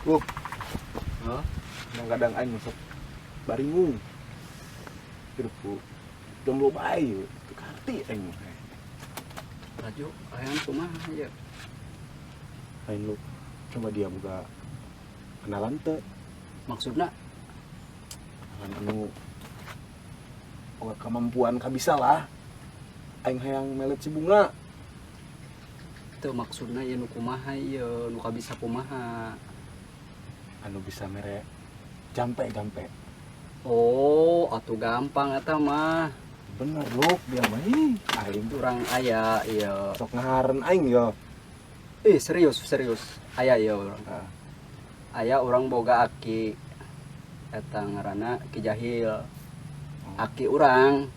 Luk, Hah? Kadang-kadang aing sok baringung. Hirup ku jomblo bae yeuh. Teu karti aing mah. Laju hayang kumaha ya? Lain lu, coba dia buka kenalan teu? Maksudna? Kenalan anu boga kemampuan kabisa lah. Aing hayang melet si Bunga. Teu, maksudna ieu nu kumaha ieu, nu kabisa kumaha? Anu bisa mere jampe jampe. Oh, atuh gampang eta mah. Bener lu, dia mah ih, aing tuh Urang aya ieu. Sok ngaharen aing yo. Ih, serius serius. Aya ieu urang. Ah. Aya, urang boga aki. Eta ngaranna Ki Jahil. Aki urang.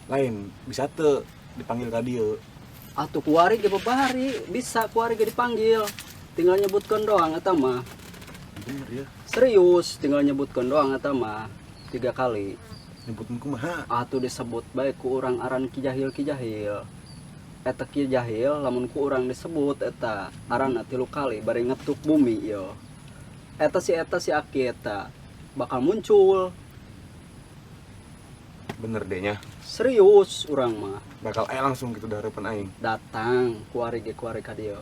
Lain bisa teu dipanggil ka dieu? Atuh kuari ge babari, bisa kuari ge dipanggil. Tinggal nyebutkeun doang eta mah. Bener ya? Serius, tinggal nyebutkeun doang eta mah. Tiga kali. Nyebutin kumaha? Atuh disebut bae ku urang aran Ki Jahil, Ki Jahil. Eta Ki Jahil lamun ku urang disebut eta aranna tilu kali bari ngetuk bumi yo. Eta si aki eta bakal muncul. Bener deh nya? Serius urang mah. Bakal aya langsung gitu darepan aing? Datang kuari ge, kuari ka dieu.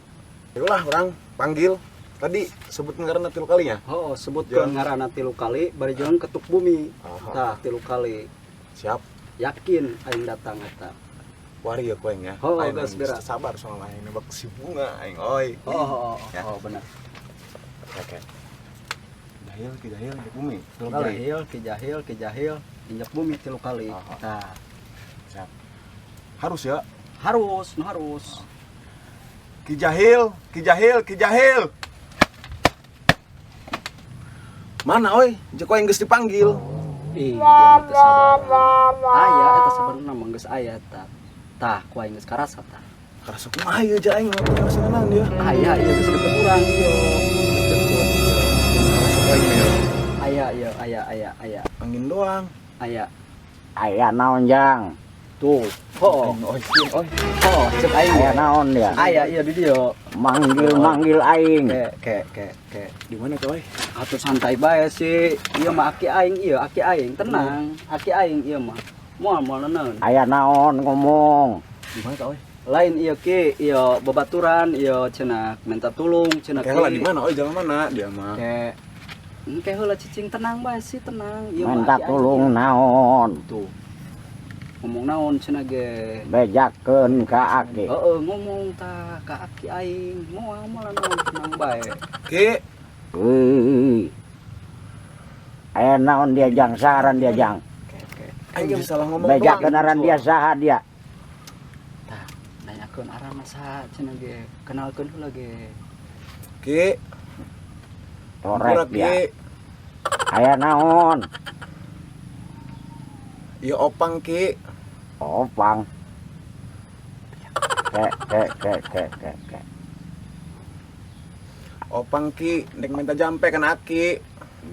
Ayolah, urang panggil. Tadi sebut ngaranna tilu kali ya? Oh, sebutkeun ngaranna tilu kali bari jeung ketuk bumi. Oh. Tah, tilu kali. Siap. Yakin aing datang eta. Wari ya ku aing ya. Oh, Aing geus berak. Sabar soalnya aing nembak si Bunga aing oi. Oh, Ya. oh, bener. Oke. Jahil, Ki Jahil, di bumi. Tilu Ki kali. Jahil, Ki Jahil, Ki Jahil, injak bumi tilu kali. Oh. Tah. Siap. Harus ya. Harus, nu harus. Ki Jahil, Ki Jahil, Ki Jahil. Mana oi? Jeko yang geus dipanggil. Ih, dia mah teu sabaran. Aya eta sabenerna mah geus aya eta. Tah, ku aing geus karasa tah. Karasa kumaha ieu ja aing teu karasa naon dia? Aya ieu geus deket urang ieu. Geus deket ieu. Karasa aing ya. Aya ieu, aya aya aya. Angin doang. Aya. Aya naon, Jang? Tuh. Oh, Aing oi, sieun oi. oh, cek aing. Aya naon dia? Aya ieu di dieu. Manggil-manggil aing. Ke ke ke ke. Di mana kau oi? Atuh santai bae sih. Ieu mah aki aing ieu, aki aing tenang. Aki aing ieu mah. Moal moal neun. Aya naon ngomong. Di mana kau oi? Lain ieu ki, ieu babaturan, ieu cenah minta tulung cenah. Kayak lah di mana oi? Jalan mana dia mah? Ke engke heula cicing, tenang bae sih, tenang. Ieu mah Minta aki aing tulung ieu. Naon? Tuh. Ngomong naon cenah ge? Bejakeun ka aki. Heeh, ngomong tah ka aki aing. Moal moal naon, tenang bae. Ki, Wih. Aya naon dia, Jang? Saran dia, Jang? Ke ke. Aing bisa salah ngomong. Bejakeun aran dia saha dia? Tah, nanyakeun aranna saha cenah ge. Kenalkeun heula ge. Ki, Torek hampura, dia. Ki. Aya naon? Ieu Opang, Ki. Opang. Ke ke ke ke ke ke. Opang, Ki, nek minta jampe kan aki.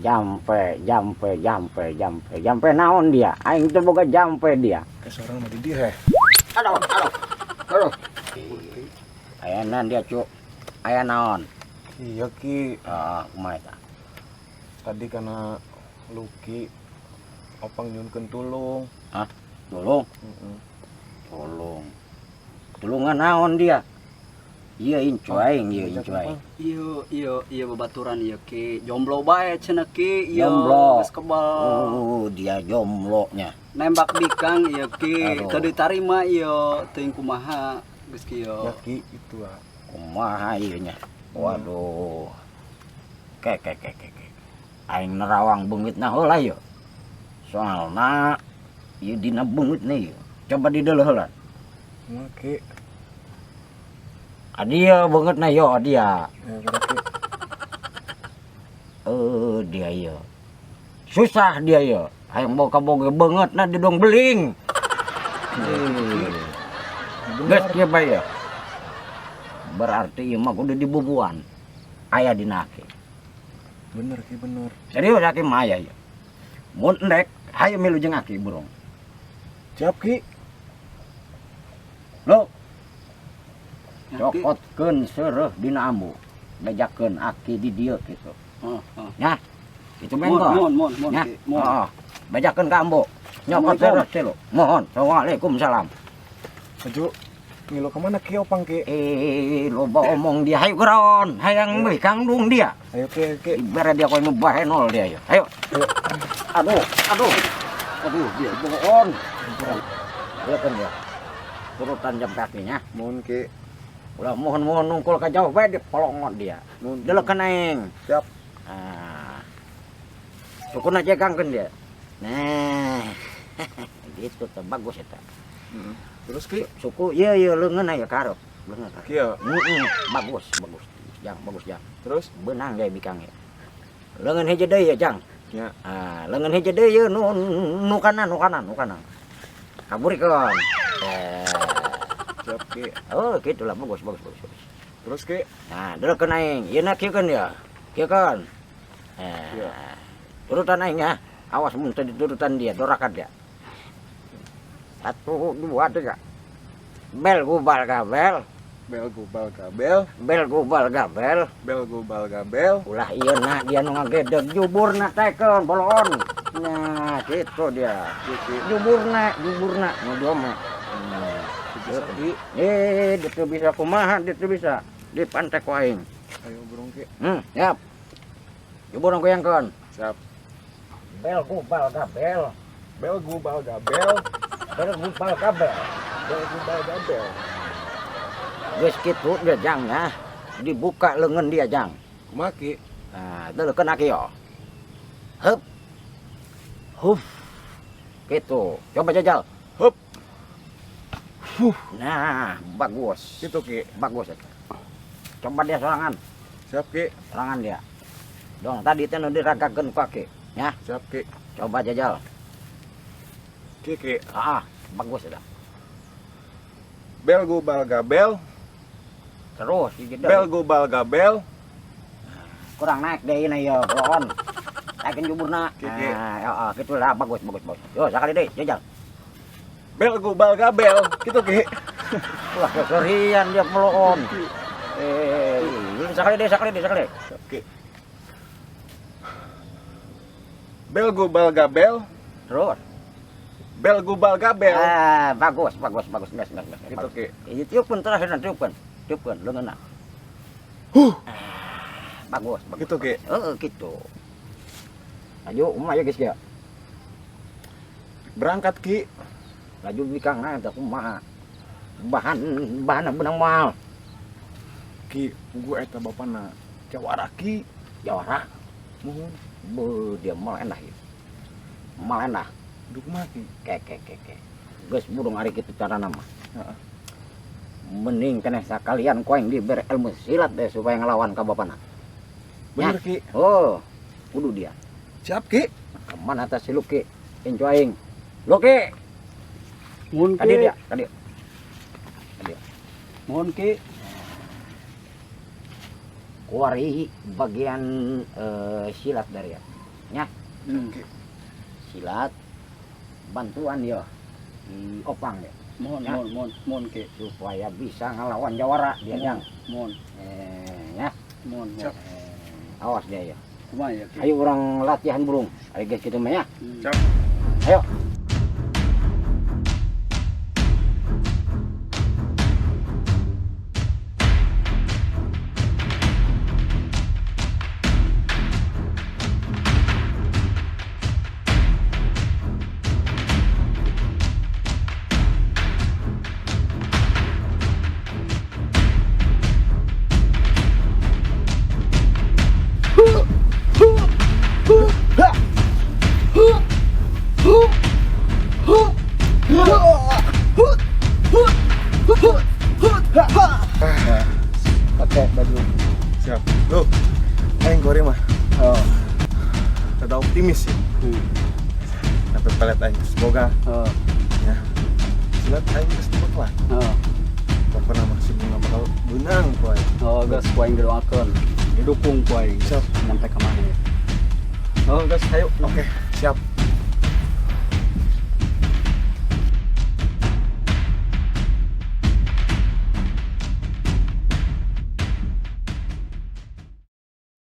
Jampe, jampe, jampe, jampe. Jampe naon dia? Aing teu boga jampe dia. Eh, seorang mah di dieu heh. Aduh, aduh. Aduh. Aya naon dia, Cuk? Aya naon? Iya, Ki. Ah, kumaha eta? Tadi karena Luki, Opang nyunkeun tulung. Tolong, Heeh. tolong. Tulungan naon dia? Iya incu aing, iya incu aing. Iya, iya, iya, babaturan ieu ki. Jomblo bae cenah ki, ieu Jomblo. Geus kebal. Oh, dia jomblonya. Nembak bikang ieu ki, Aduh. teu ditarima ieu, teuing kumaha geus kieu. Ya Ki, itu ah. Kumaha ieu nya? Waduh. Ke ke ke ke ke. Aing nerawang beungeutna heula ieu. Soalna ieu dina beungeutna ieu. Coba dideuleu heula. Kumaha, Ki? Adia beungeutna yo dia. Ya, kira Ki. Eh, dia ieu. Susah dia ieu. Hayang boga kaboga beungeutna di dong beling. Eh. Geus kieu bae ya. Berarti ieu mah kudu dibubuan. Aya dina aki. Bener Ki, bener. Serius aki mah aya ieu. Mun endek, hayu milu jeung aki burung. Siap, Ki. Lo Ya, Ki. cokotkeun seureuh dina ambu. Bejakeun aki di dieu kitu. Heeh, heeh. Nya. Itu Mohon, mengko. mohon, mohon, mohon, Nya. Ki. Mohon. Heeh. Bejakeun ka Ambo. Nyokot Assalamualaikum. terus tilu. Mohon. Waalaikumsalam. Maju ngilu kemana Ki opang Ki? Eh, loba omong dia, hayu geraon, hayang meuli kangdung dia. Ayo Ki, Ki. Bere dia koy nu bahenol dia ya. Ayo. Ayo. Aduh, aduh. Aduh, dia bohong. Dia kan dia. Turutan jam kakinya. Mohon Ki. Ulah mohon-mohon nungkul ka jauh bae dipolongot dia. Mohon. Deleukeun aing. Siap. Ah. Sukuna jegangkeun dia. Nah. Gitu tuh bagus eta. Terus Ki? Suku ieu ieu leungeun aya karep. Leungeun karep. Ki ya. Heeh, bagus, bagus. Jang, bagus jang. Terus? Beunang deui bikang ya. Leungeun hiji deui ya, Jang. Ya. Ah, leungeun hiji deui ye nu nu kanan, nu kanan, nu kanan. Kaburikeun. Eh. Siap Ki. Oh, gitulah bagus, bagus, bagus, bagus. Terus Ki? Nah, deleukeun aing. Ieu na kieu keun ya. Kieu keun. Eh. Iya. Turutan aing ya. Awas mun teu diturutan dia, dorakat dia. 1, 2, 3. Bel gubal gabel. Bel gubal gabel. Bel gubal gabel. Bel gubal gabel. Ulah ieu na dia nu ngagedeg juburna tekeun boloon. Nah, gitu dia. Iya, Ki. Juburna, juburna nu diome. Bisa Ki. Eh, dia teu bisa kumaha, dia teu bisa. Di pantai ku aing. Ayo burung Ki. Siap. Jubur goyangkeun. Siap. Bel gubal gabel. Bel gubal gabel. Bel gubal gabel. Bel gubal gabel. Geus kitu dia jang ya. Dibuka leungeun dia jang. Kumaha Ki? Nah, deleukeun aki yo. Hup. Huf. Gitu. Coba jajal. Hup. Huh. Nah, bagus. Gitu Ki. Bagus itu. Coba dia sorangan. Siap Ki. Sorangan dia. Dong tadi teh nu diragakeun ku aki. Ya, Siap Ki. coba jajal. Ki Ki. Ah, bagus itu. Bel gubal gabel. Terus digedel. Bel gubal gabel. Kurang naik deh ini ya, pohon. Naikin juburna. Ki, ki. Nah, ya, ah, gitu lah, bagus, bagus, bagus. Yo, sekali deh, jajal. Bel gubal gabel. Gitu Ki. Wah, keserian dia peloon. Eh, sekali deh, sekali deh, sekali. Siap Ki. Bel gubal gabel. Terus. Bel gubal gabel. Ah, bagus, bagus, bagus, bagus, bagus, bagus. Gitu Ki. Ini tiupun terakhir nanti tiupun. Tiupun, leungeunna. Huh. Bagus, bagus. Gitu Ki. Heeh, gitu. Ayo, umah ya guys ya. Berangkat Ki. Laju bikang na eta kumaha. Bahan bahan benang moal. Ki, gua eta bapana jawara Ki. Jawara. Mohon. Be, dia mal enak ya. Mal enak. Duh kumaha Ki? Ke ke ke ke. Geus burung ari kitu carana mah. Heeh. Mending keneh sakalian ku aing dibere ilmu silat deh supaya ngelawan ka bapana. Bener Ki. Oh, kudu dia. Siap Ki. Kemana atas si Luki? Incu aing. Luki, Mohon kadi Ki. dia, kadi. Mohon Ki. Kuari bagian silat dari ya. Nya, Silat bantuan ya di opang ya Mohon, Ya. mohon, mohon, mohon Ki. supaya bisa ngelawan jawara dia jang. Mohon, Ya. mohon, mohon. Siap. Awas dia ya. Kumaha ya Ki? Ayo orang latihan burung. Ayo guys kita mah ya. Siap. Ayo. Pakai baju. Siap. Loh, aing goreng mah. Oh. Rada optimis sih. Sampai pelet aing. Semoga Oh. ya. Silat aing geus cepet lah. Oh. Pokoknya mah si bunga bakal benang ku aing. Oh, geus ku aing didoakeun. Didukung ku aing. Siap. Nyampe ke mana ya? Oh, geus ayo. Oke, siap.